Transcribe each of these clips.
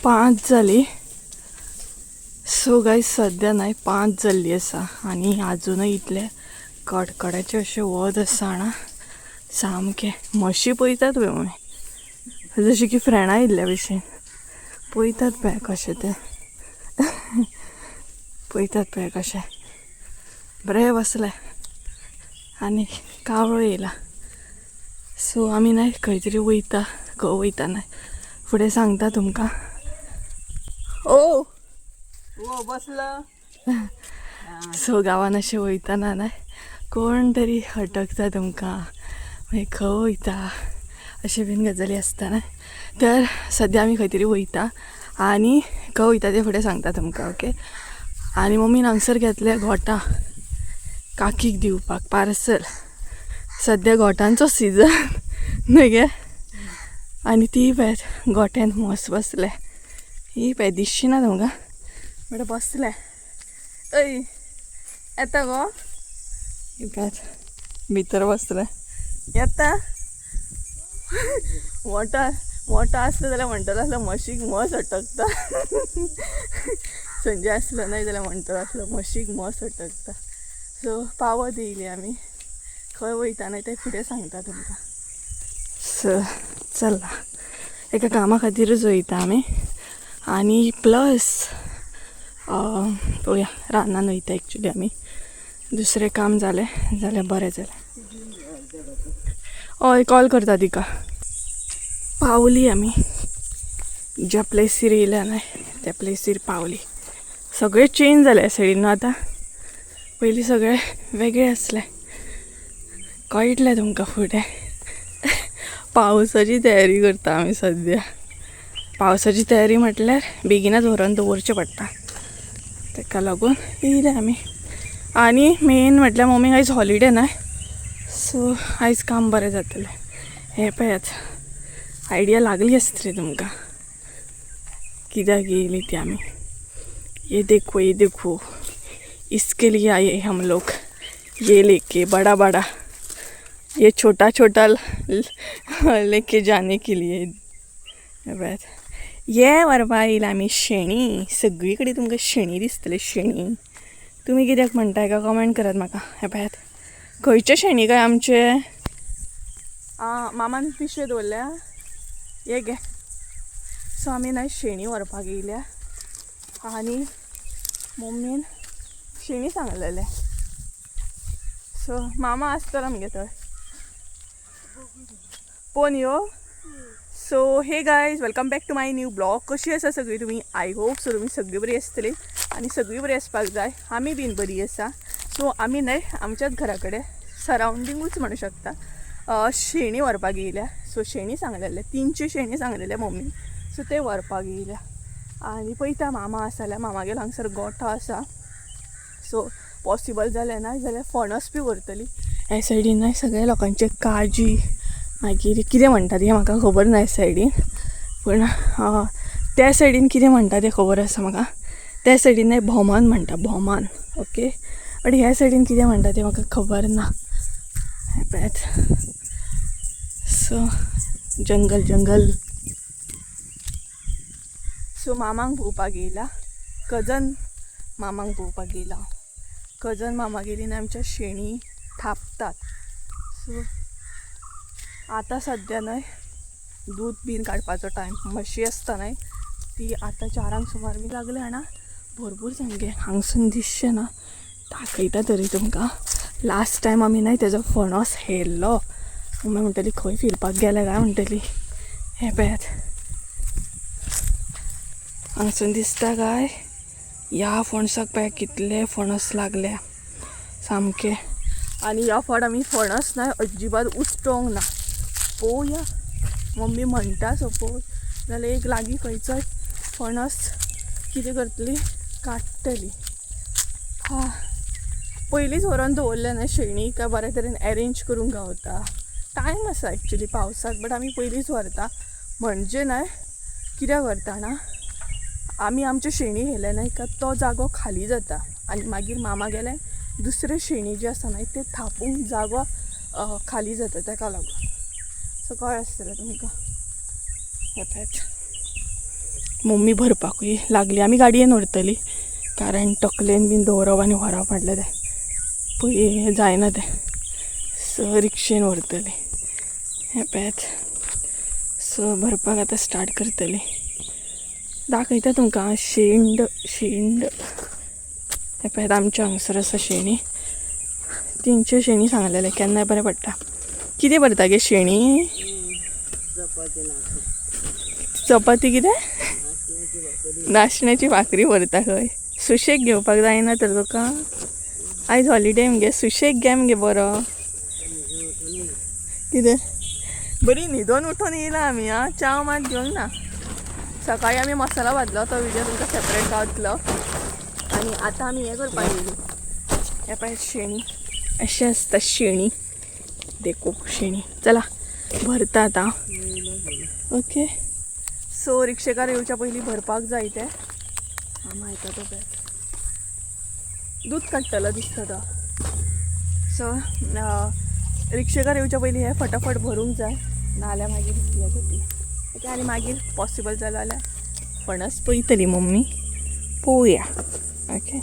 5 जाली. So guys सद्या न्हय 5 जाल्ली आसा आनी आजुनूय इतलें कडकड्याचें अशें वत आसा जाणा, सामकें म्हशी पळयतात पळय मम्मी, जशें की फ्रेंडां येयल्ल्या भशेन पळयतात पळय कशें तें पळयतात पळय कशें बरें बसलें आनी कावळो येयला. सो आमी न्हय खंय तरी वयता, खंय वयता न्हय फुडें सांगता तुमकां. ओ ओ बसला. सो गांवान अशें वयतना न्हय कोण तरी अटकता तुमकां, मागीर खंय वयता अशें बीन गजाली आसता न्हय. तर सद्या आमी खंय तरी वयता आनी खंय वयता तें फुडें सांगता तुमकां. ओके. आनी मम्मीन हांगसर घेतले घोटां काकीक दिवपाक पार्सल. सद्या घोटांचो सिजन न्हय गे. आनी ती पळय गोट्यान म्हस बसले, ही पळय दिसची ना तुमकां बट बसले. अय येता गो, ही पळय भितर बसले. येता मोठो मोठो आसलो जाल्यार म्हणटलो आसलो म्हशीक म्हस अटकता. संजय आसलो न्हय जाल्यार म्हणटलो आसलो म्हशीक म्हस अटकता. सो पावत येयली आमी, खंय वयता न्हय तें फुडें सांगता तुमकां. सो चला एका कामा खातीरच वयता आमी आनी प्लस पळोवया रानान वयता एक्चुली आमी. दुसरें काम जालें जाल्यार बरें जालें. हय कॉल करता तिका. पावली आमी ज्या प्लेसीर येयल्या न्हय त्या प्लेसीर पावली. सगळें चेंज जालें सायडीन न्हू आतां, पयलीं सगळें वेगळें आसलें. कळटलें तुमकां फुडें. पावसाची तयारी करता आमी सद्या. पावसाची तयारी म्हटल्यार बेगीनच व्हरून दवरचें पडटा, ताका लागून येयले आमी. आनी मेन म्हटल्यार मम्मीक आयज हॉलिडे न्हय, सो आयज काम बरें जातलें. हें पळयात आयडिया लागली आसतली तुमकां कित्याक येयली ती आमी. ये देखो ये देखो, इसके लिए आए हम लोग, ये लेके बड़ा बड़ा, ये छोटा छोटा लेके जाने के लिए. पळयात ये व्हरपा येयला आमी शेणी. सगळी कडेन तुमकां शेणी दिसतले. शेणी तुमी कित्याक म्हणटा का कमेंट करात म्हाका. हें पळयात खंयचे शेणी काय आमचे. मामान पिशवे दवरल्या, ये घे. सो आमी न्हय शेणी व्हरपाक येयल्या आनी मम्मीन शेणी सांगलेलें. सो मामा आसतलो आमगे थंय पोन यो. So hey guys, welcome back to my new vlog. कशी आसा सगळी तुमी? I hope so तुमी सगळी बरी आसतली आनी सगळी बरी आसपाक जाय. आमी बीन बरी आसा. सो आमी न्हय आमच्याच घरा कडेन सरावंडिंगूच म्हणू शकता शेणी व्हरपाक येयल्या. सो शेणी सांगलेले, 300 शेणी सांगलेले मम्मी. सो ते व्हरपाक येयल्या आनी पळयता मामा आसा जाल्यार मामागेर हांगसर गोठो आसा. सो पॉसिबल जालें ना जाल्यार फणस बी व्हरतली. ह्या सायडीन न्हय सगळ्या लोकांचे काजी मागीर कितें म्हणटा तें म्हाका खबर ना ह्या सायडीन, पूण त्या सायडीन कितें म्हणटा तें खबर आसा म्हाका. त्या सायडीन न्हय भोमान म्हणटा, भोमान. ओके, बट ह्या सायडीन कितें म्हणटा तें म्हाका खबर ना. हें पळयात. सो जंगल जंगल. सो मामांक पळोवपाक येयला, कजन मामांक पळोवपाक येयला. कजन मामागेर न्हय आमच्या शेणी थापतात. सो आतां सद्या न्हय दूद बीन काडपाचो टायम, म्हशी आसता न्हय ती आतां 4 सुमार बी लागले जाणा. भरपूर सामकें हांगसून दिसचें ना, दाखयता तरी तुमकां. लास्ट टायम आमी न्हय तेजो फणस हेरलो. मम्मी म्हणटली खंय फिरपाक गेले काय म्हणटली. हें पळयात हांगसून दिसता काय ह्या फणसाक पळय कितले फणस लागल्या सामके. आनी ह्या फावट आमी फणस न्हय अजिबात उश्टोंक ना. पळोवया मम्मी म्हणटा सपोज जाल्यार एक लागीं खंयचोय फणस कितें करतली, काडटली. हा पयलींच व्हरोन दवरलें न्हय शेणी काय बरे तरेन एरेंज करूंक गावता. टायम आसा एक्चुली पावसाक, बट आमी पयलींच व्हरता. म्हणजे न्हय कित्याक व्हरता ना, आमी आमचे शेणी व्हेले न्हय काय तो जागो खाली जाता आनी मागीर मामा गेले दुसरे शेणी जे आसा न्हय ते थापूंक जागो खाली जाता, ताका लागून. सो कळ्ळें आसतलें तुमकां. हें पळयात मम्मी भरपाकूय लागली. आमी गाडयेन व्हरतली कारण तकलेन बीन दवरप आनी व्हरप म्हटल्यार तें पळय जायना तें. सो रिक्षेन व्हरतली. हें पळयात. सो भरपाक आतां स्टार्ट करतली. दाखयता तुमकां शेंड शेंड. हें पळयात आमच्या हांगसर आसा शेणी. 300 शेणी सांगलेले केन्नाय बरें पडटा. कितें भरता गे शेणी? चपाती कितें? नाशण्याची भाकरी भरता खंय. सुशेग घेवपाक जायना तर तुका? आयज हॉलिडे मगे, सुशेग घे मगे बरो. कितें बरी न्हिदोन उठोन येयला आमी. आं च्याव मात घेवंक ना. सकाळी आमी मसाला भाजलो तो व्हिडिओ तुमकां सेपरेट गावतलो. आनी आतां आमी हें करपाक येयली. हें पळय शेणी अशें आसता शेणी. देखो शेणी. चला भरता आतां. ओके सो रिक्षेकार येवच्या पयलीं भरपाक जाय तें. मायता तो पळय दूद काडटलो दिसता तो. सो रिक्षेकार येवच्या पयलीं हें फटाफट भरूंक जाय, नाजाल्यार मागीर हें जातलें. ओके आनी मागीर पॉसिबल जालो जाल्यार फणस पळयतली मम्मी, पळोवया. ओके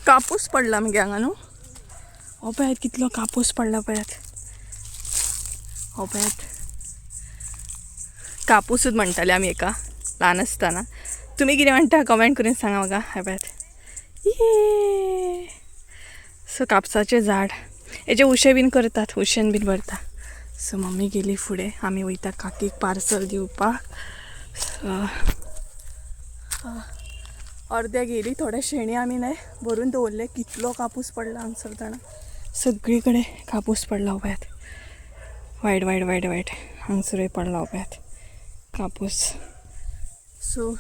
कापूस पडला मगे हांगा न्हू. हो पळयात कितलो कापूस पडला पळयात. हो पळयात कापूसूच म्हणटाले आमी एका ल्हान आसतना. तुमी कितें म्हणटा कमेंट करून सांगा म्हाका. हें पळयात ये. सो कापसाचें झाड हेजे उशें बीन करतात, उशेन बीन भरता. सो मम्मी गेली फुडें, आमी वयता काकीक पार्सल दिवपाक. सो अर्द्या गेली, थोडे शेणी आमी न्हय भरून दवरले. कितलो कापूस पडला हांगसर जाणा, सगळी कडेन कापूस पडला. पळयात वायट वायट वायट वायट हांगसरूय पडला पळयात कापूस. सो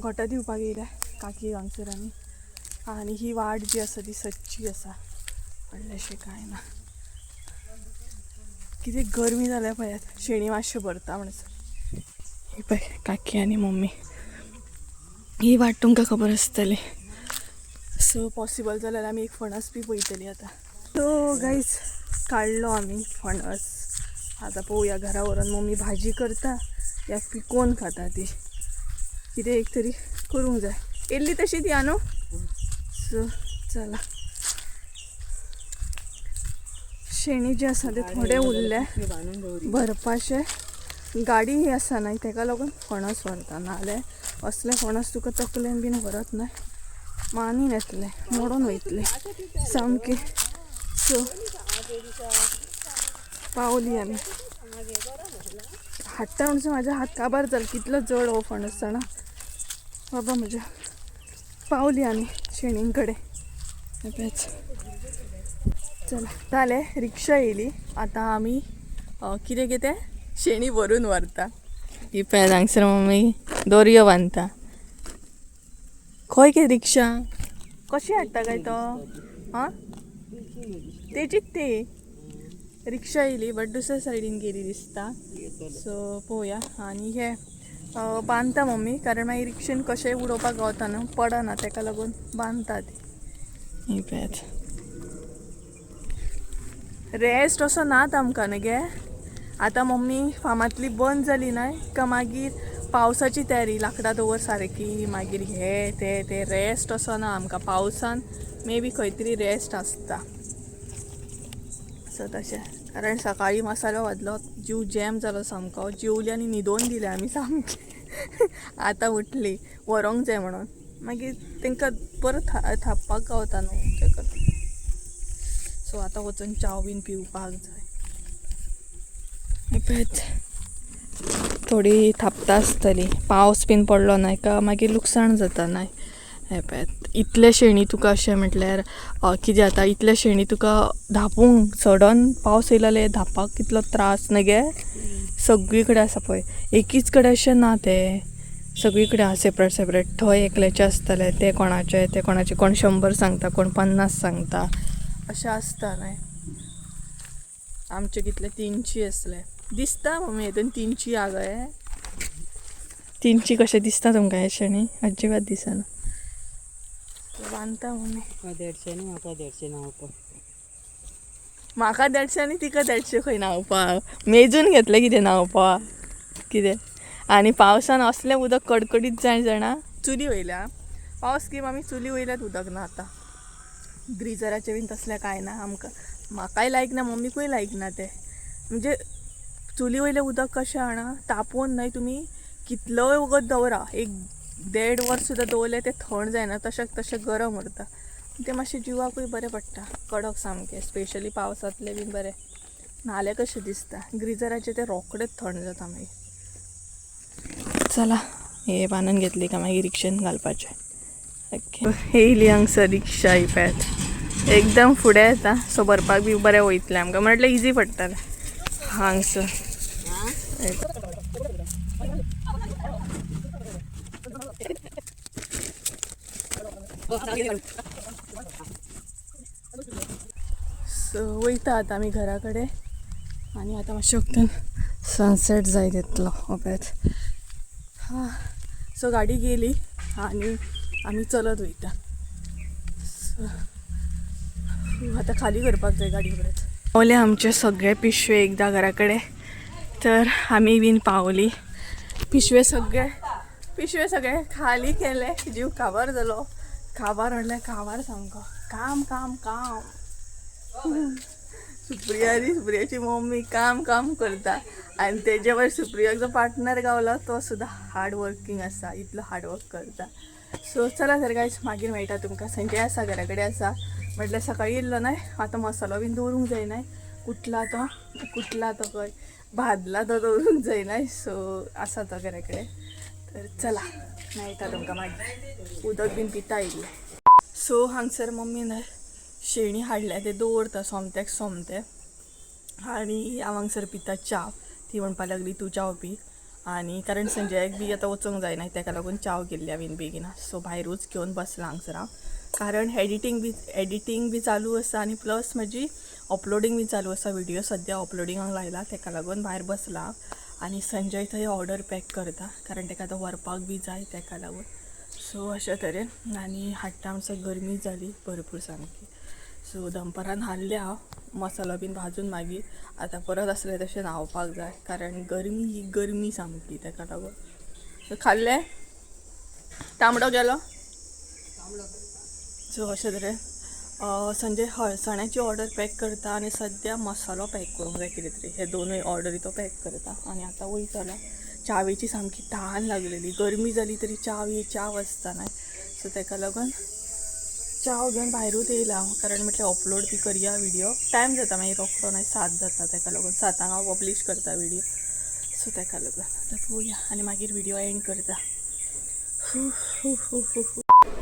गोठा दिवपाक येयल्या काकी हांगसर आमी. आनी ही वाट जी आसा ती सदची आसा, व्हडलेंशें कांय ना. कितें गरमी जाल्या पळयात. शेणी मातशें भरता म्हणसर. ही पळय काकी आनी मम्मी. ही वाट तुमकां खबर आसतली. सो पॉसिबल जाल्यार आमी एक फणस बी पळयतली आतां. सो गायज काडलो आमी फणस. आतां पळोवया घरा व्हरोन मम्मी भाजी करता या पिकोवन खाता ती. कितें एक तरी करूंक जाय. येयल्ली तशी ती न्हू. सो चला शेणी जे आसा ते थोडे उरले भरपाचे. गाडी ही आसा न्हय तेका लागून फणस व्हरता, नाजाल्यार असले फणस तुका तकलेन बीन व्हरत न्हय, मानीन येतले मोडून वयतले सामके. सो पावली आमी. हाडटा म्हणसर म्हाज्या हात काबार जालो, कितलो जड हो फणस जाणा बाबा म्हज्या. पावली आमी शेणीं कडेन. चला जालें, रिक्षा येयली. आतां आमी कितें कितें शेणी भरून व्हरता. ही पळयात हांगसर मम्मी दोरयो बांदता. खंय गे रिक्षा कशी हाडटा काय तो? आं तेजीच ती रिक्षा येयली बट दुसऱ्या सायडीन गेली दिसता. सो पळोवया. आनी हे बांदता मम्मी, कारण मागीर रिक्षेन कशेंय उडोवपाक गावता न्हू, पडना, तेका लागून बांदता ती. ही पळयात रेस्ट असो नात आमकां न्हू गे. आतां मम्मी फामांतली बंद जाली न्हय का मागीर पावसाची तयारी, लांकडां दवर सारकी, मागीर हे ते ते रेस्ट असो ना आमकां. पावसान मे बी खंय तरी रेस्ट आसता. सो तशें, कारण सकाळी मसालो भाजलो, जीव जॅम जालो सामको. जेवली आनी न्हिदोन दिले आमी सामके. आतां उठली व्हरोंक जाय म्हणून, मागीर तांकां परत थापपाक गावता न्हू तेका. सो आतां वचून च्याव बीन पिवपाक जाय. पळयत थोडी थापता आसतली, पावस बीन पडलो न्हय का मागीर लुकसाण जाता न्हय. हें पळयात इतले शेणी तुका अशें म्हटल्यार कितें जाता, इतले शेणी तुका धापूंक सडन पावस येयलो जाल्यार धापाक कितलो त्रास न्हय गे. सगळी कडेन आसा पळय, एकीच कडेन अशें ना तें. सगळी कडेन आहा सेपरेट सेपरेट. थंय एकल्याचे आसतले, ते कोणाचे ते कोणाचे, कोण 100 सांगता, कोण 50 सांगता, अशें आसता न्हय. आमचे कितले 300 आसले दिसता मम्मी, हेतून 300 आहा गे. 300 कशें दिसता तुमकां हे शेणी? अजिबात दिसना. बांदता मम्मी. तुका 150 न्ही, म्हाका 150 न्हांवपाक. म्हाका 150 आनी तिका 150 खंय न्हांवपाक मेजून घेतलें कितें न्हांवपाक कितें. आनी पावसान असलें उदक कडकडीत जाय जाणा. चुली वयल्या पावस की आमी चुली वयल्यात उदक ना आतां. ग्रिजराचें बीन तसलें कांय ना आमकां. म्हाकाय लायक ना, मम्मीकूय लायक ना तें. म्हणजे चुली वयलें उदक कशें जाणा, तापोवन न्हय तुमी कितलोय वगत दवरा, 1-1.5 वर सुद्दां दवरलें तें थंड जायना, तशाक तशें गरम उरता. तें मातशें जिवाकूय बरें पडटा, कडक सामकें, स्पेशली पावसांतलें बीन बरें न्हालें कशें दिसता. ग्रिजराचें तें रोखडेंच थंड जाता मागीर. चला हे बांदून घेतली का मागीर रिक्षेन घालपाचें. ओके, हे येयली हांगसर रिक्षा. ही पळयात एकदम फुडें येता, सो भरपाक बी बरें वयतलें आमकां, म्हटल्यार इजी पडटलें हांगसर. सो वयता आतां आमी घरा कडेन आनी आतां मातशें वखदान सनसेट जायत येतलो ओपेत. हां, सो गाडी गेली आनी आमी चलत वयता. सो आतां खाली करपाक जाय गाडी परत. पावले आमचे सगळे पिशवे एकदां घरा कडेन, तर आमी बीन पावली. पिशवे सगळे, पिशवे सगळे खाली केले. जीव काबार जालो, काबार म्हणल्यार काबार सामको. काम काम काम. सुप्रिया आनी सुप्रियाची मम्मी काम काम करता आनी तेजे वयर सुप्रियाक जो पार्टनर गावला तो सुद्दां हार्ड वर्कींग आसा, इतलो हार्ड वर्क करता. सो चला तर गायज, मागीर मेळटा तुमकां. संजय आसा घरा कडेन आसा, म्हटल्यार सकाळी येयल्लो न्हय. आतां मसालो बीन दवरूंक जायना, कुटला तो, कुटला तो खंय भाजला तो दवरूंक जायना. सो आसा तो घरा कडेन. तर चला मेळटा तुमकां मागीर. उदक बीन पिता इल्लें. सो हांगसर मम्मी न्हय शेणी हाडल्या ते दवरता सोमत्याक सोमते. आनी हांव हांगसर पिता च्या. ती म्हणपाक लागली तूं च्याव पी, आनी कारण संजयाक बी आतां वचूंक जायना, तेका लागून च्याव केल्ली हांवें बेगीन. सो भायरूच घेवन बसलां हांगसर हांव, कारण एडिटींग बी चालू आसा आनी प्लस म्हजी अपलोडींग बी चालू आसा. व्हिडियो सद्या अपलोडिंगाक लायला, तेका लागून भायर बसलां. आनी संजय थंय ऑर्डर पॅक करता, कारण तेका आतां व्हरपाक बी जाय, तेका लागून. सो अशे तरेन. आनी हाडटा म्हणसर गरमी जाली भरपूर सामकी. सो दनपरान हाडले हांव मसालो बीन भाजून, मागीर आतां परत आसलें तशें न्हांवपाक जाय, कारण गरमी ही गरमी सामकी, तेका लागून. सो खाल्लें तांबडो गेलो. सो अशें तरेन संजय हळसाण्याची ऑर्डर पॅक करता आनी सद्या मसालो पॅक करूंक जाय कितें तरी. हे दोनूय ऑर्डरी तो पॅक करता आनी आतां वयतलो. च्यावेची सामकी तान लागलेली, गरमी जाली तरी च्याव ही च्याव आसता न्हय. सो तेका लागून च्याव घेवन भायरूच येयला हांव, कारण म्हटलें अपलोड बी करया व्हिडियो. टायम जाता मागीर रोखडो न्हय, 7 जाता, तेका लागून 7 हांव पब्लीश करता व्हिडियो. सो तेका लागून आतां पळोवया आनी मागीर व्हिडियो एंड करता.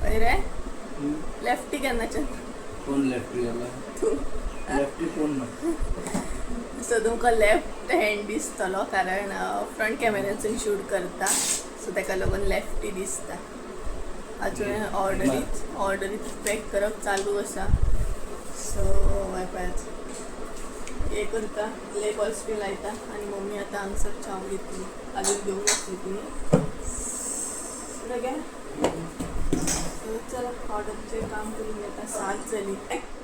हय रे, लेफ्टी केन्नाच्यान? कोण लेफ्टी गेला? लेफ्टी कोण ना. सो तुमकां लेफ्ट हँड दिसतलो, कारण फ्रंट कॅमेऱ्यासून शूट करता, सो तेका लागून लेफ्टी दिसता. अजून ऑर्डरीत पॅक करप चालू आसा. सो हय पळयात हे करता, लेबल्स बी लायता आनी मम्मी आतां हांगसर च्याव घेतली, अजून घेवंक नासली तिणी सगळें. सो चला ऑर्डरचें काम करून घेता. 7 जाली.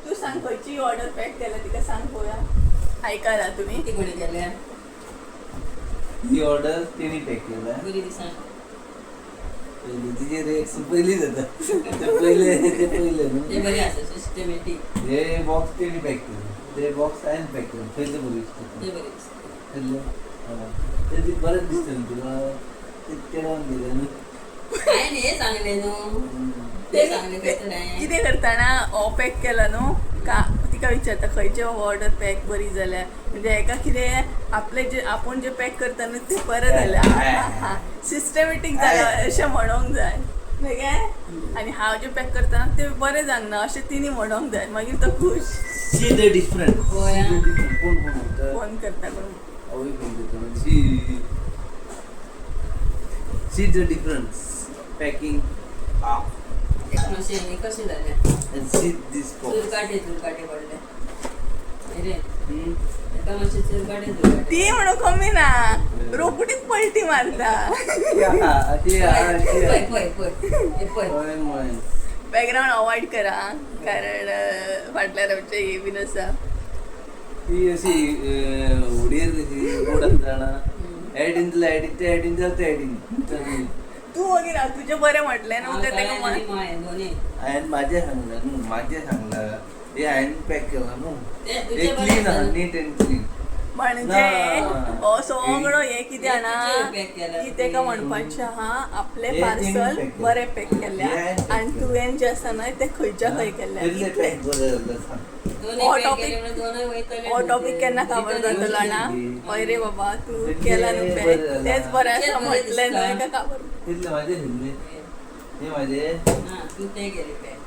तूं सांग खंयची ऑर्डर पॅक केल्या तिका सांग पळोवया. आयकला तुमी? किती गुणी केल्या? ही ऑर्डर तिने पॅक केला. बरी दिसा. पयली तिचे रिएक्शन पयलीच येता, ते पयले ते पयले ते न्हू. बरी आसा सिस्टमॅटीक. हे बॉक्स तिने पॅक केले, ते बॉक्स हांवें पॅक केले. पयले बरें दिसता. ते बरी दिसता. पयले ते बरें दिसता न्हू तुका, ते चेडवान गेले न्हू. हांवें हे सांगलें न्हू, ते सांगलें तशें हांवें. कितें करतना हो पॅक केला न्हू का तिका विचारता खंयचे ऑर्डर पॅक बरी जाल्या, म्हणजे हेका कितें आपले जे आपूण जे पॅक करता न्हू ते बरें जालें, सिस्टमॅटीक जालां अशें म्हणोंक जाय न्हय गे. आनी हांव जे पॅक करतना ते बरें जावंक ना अशें तिणी म्हणोंक जाय, मागीर तो खूश. See the different. होय. कोण कोण म्हणटा? फोन करता कोण? आवय फोन करता. See See the difference. Packing. Ah, मातशें हें कशें जालें and see this box. चुरकाटे चुरकाटे पडले रे. Hmm? एका मातशें चुरकाटे चुरकाटे. ती म्हणून कमी ना, रोकडीच पलटी मारता. Yeah, yeah, पळय yeah. पळय पळय हे पळय. होय मोय. बॅकग्राऊंड अवॉइड करा, कारण फाटल्यान आमचे हे बीन आसा. ती अशी होडयेर कशी बोट आसता जाणा, एडिन जाल्यार एडिन, ते एडिन जाल्यार ते एडिन. तू वगैरे राव, तुजें बरें म्हटलें न्हू हांव तें तेका कांय म्हण. आनी माय दोनी. हांवें म्हाजें सांगलां न्हू, म्हाजें सांगलां हे हांवें पॅक केलां न्हू. ते हे तुजें बरें क्लीन आहा, आसा. Neat and clean. म्हणजे ना. हो सगळो हे कितें हे जाणा तुजें pack केलां की तेका तुवें. म्हणपाचें आहा आपलें हे तेणी पार्सल pack केलें. बरें पॅक केल्लें हे हांवें pack आनी केलें. तुवें जें आसा न्हय तें खंयच्या खंय केल्लें इतलें इतलें. पॅक बरें जालें सांग. दोनूय हो पॅक topic- केले म्हणून दोनूय वयतले. हो टॉपीक केन्ना काबर रिटर्न जातलो जाणा, हय रे बाबा तूं केला न्हू बरें पॅक जालां. तेंच बरें आसा तेंच बरें म्हटलें न्हय दिसता. काय काबर. तितलें म्हाजें न्ही, हे म्हाजें. हा तूं ते केले पॅक.